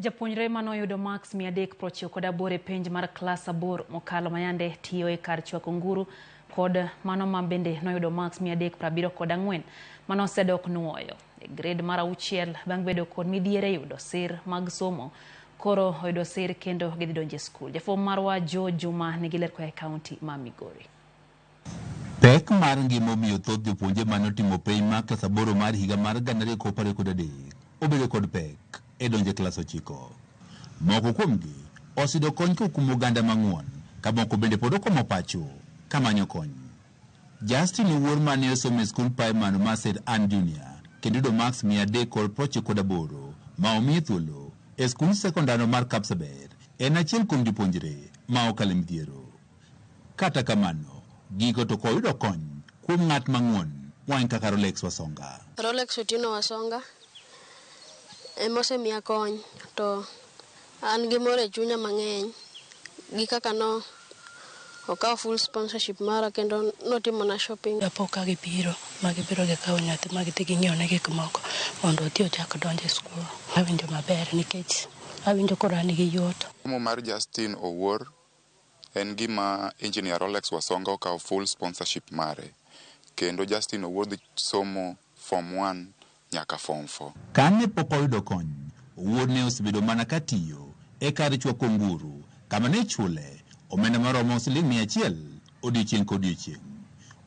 Japuonjre manoyudo maks 398 e penj mar klas 8 mokalo mayande tiyo e kar chwako nguru kod mano ma bende noyudo maks 374 manosedok nuoyo e grade mar 6 bang' bedo kod midhiero e yudo sir mag somo koro oyudo sir kendo gidhi donjo e skul. Jafwambo marwa Joe Juma nigi ler koa e kaunti ma Migori. Pek mar ngima omiyo thoth jopuonje mane otimo penj mar klas 8 mar higa mar 2023 obedo kod pek e donjo e klas 9. Moko kuomgi oseyudo kony kowuok kuom oganda mang'won ka moko bende pod okwamo pacho ka manyo kony. Justin Owuor mane osomo e skund praimar mar St Anne Junior kendo yudo maks 398 ma omiye thuolo e skund sekondar mar Kapsabet en achiel kuom jopuonjre ma okalo e midhiero. Kata kamano, giko to koyudo kony kuom ng'at mang'won wany kaka Rolex Wasonga. Rolex Otieno Wasonga ema osemiya kony to an gi mor e chunya mang'eny gi kaka no okawo full sponsorship mara kendo notimona shopping. Apo ka gibiro ma gibiro gikawo nyathi ma gidhi ging'iewne gik moko mondo odhi ochak donjo e skul. Awinjo maber nikech awinjo koro an gi yot. Somo mar Justin Owuor en gima Engineer Rolex Wasonga okawo full sponsorship mare kendo Justin Owuor dhi somo form 1 nyaka form 4. Kane pok oyudo kony, Owuor ne osebedo mana ka tiyo e kar chwako nguru kama ne ichule omenda maromo siling 100 odiochieng' kodiochieng'.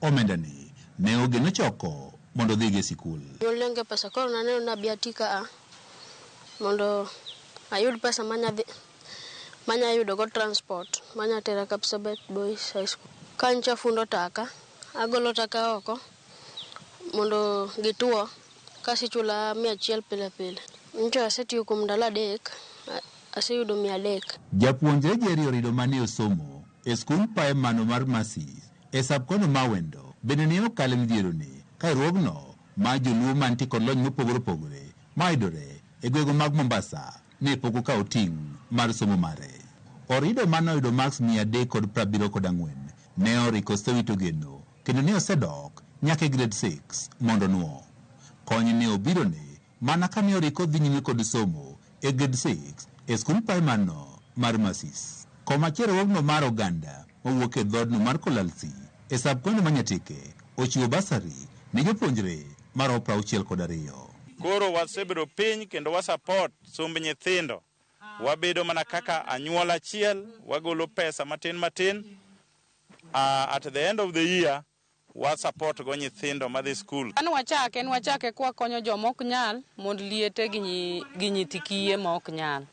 Omenda ni ne ogeno choko mondo odhigo e sikul. Jonyuol ne onge pesa koro naneno ni abi ati ka a mondo ayud pesa manya yudo go transport manya tera Kapsabet Boys High School. Ka nyocha afundo taka, agolo taka oko mondo gituo kasto ichula 100 pile pile. Nyocha asetiyo kuom ndalo 3, aseyudo 300. Japuonjre Jerry Orido mane osomo e skund praimar mar Masis e sub-county ma Awendo bende ne okalo e midhieroni ka riwruogno mar joluo mantie kod lony mopogore opogore mayudore e gwenge mag Mombasa ne pok okawo ting' mar somo mare. Orido mane oyudo maks 374 ne oriko osewito geno kendo ne osedok nyaka e grade 6 mondo onuo. Kony ne obirone mana kane oriko dhi nyime kod somo e grade 6 e skund praimar no mar Masis. Komachielo riwruogno mar oganda mowuok e dhoodno mar Kolalsi e sub-county ma Nyatike ochiwo basari ne jopuonjre maromo 62. Koro wasebedo piny kendo wasupport somb nyithindo. Wabedo mana kaka anyuola achiel, wagolo pesa matin matin. At the end of the year, wasupport go nyithindo madhi skul. An wachake, en wachake kwa konyo joma ok nyal mondo liete gi nyithi kiye ma ok nyal.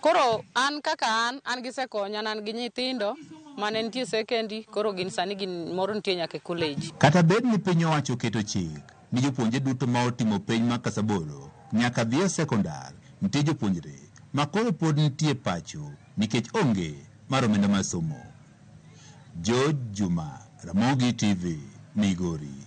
Koro an kaka an, an gisekonya, an gi nyithindo mane nitie secondary, koro gin sani gin moro nitie nyaka e college. Kata bed ni piny owacho oketo chik ni jopuonjre duto ma otimo penj mar klas 8 nyaka dhi e sekondar, nitie jopuonjre ma koro pod nitie pacho nikech onge mar omenda mar somo. George Juma, Ramogi TV, Migori.